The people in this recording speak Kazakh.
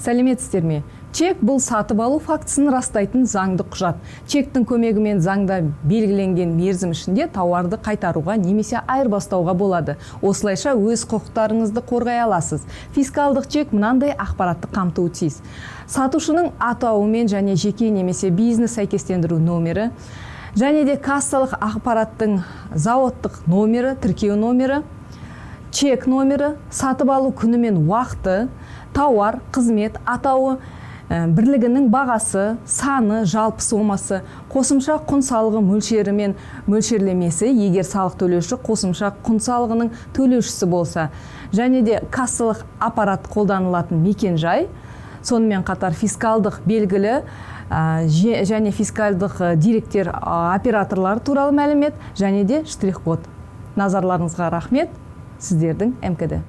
Сәлеметсіздер ме? Чек – бұл сатып алу фактісін растайтын заңды құжат. Чектің көмегімен заңда белгіленген мерзім ішінде тауарды қайтаруға немесе айырбастауға болады. Осылайша өз құқықтарыңызды қорғай аласыз. Фискалдық чек мынандай ақпаратты қамтуы тиіс: сатушының атауымен және жеке немесе бизнес сәйкестендіру номері және де кассалық аппараттың зауыттық номері, тіркеу номері, чек номері, сатып алу күні мен уақыты, тауар, қызмет атауы, бірлігінің бағасы, саны, жалпы сомасы, қосымша құн салығы мөлшері мен мөлшерлемесі, егер салық төлеуші қосымша құн салығының төлеушісі болса, және де кассалық аппарат қолданылатын мекен-жай, сонымен қатар фискалдық белгілі және фискалдық деректер операторлары туралы мәлімет және де штрих-код. Назарларыңызға рахмет. Сіздердің МКД.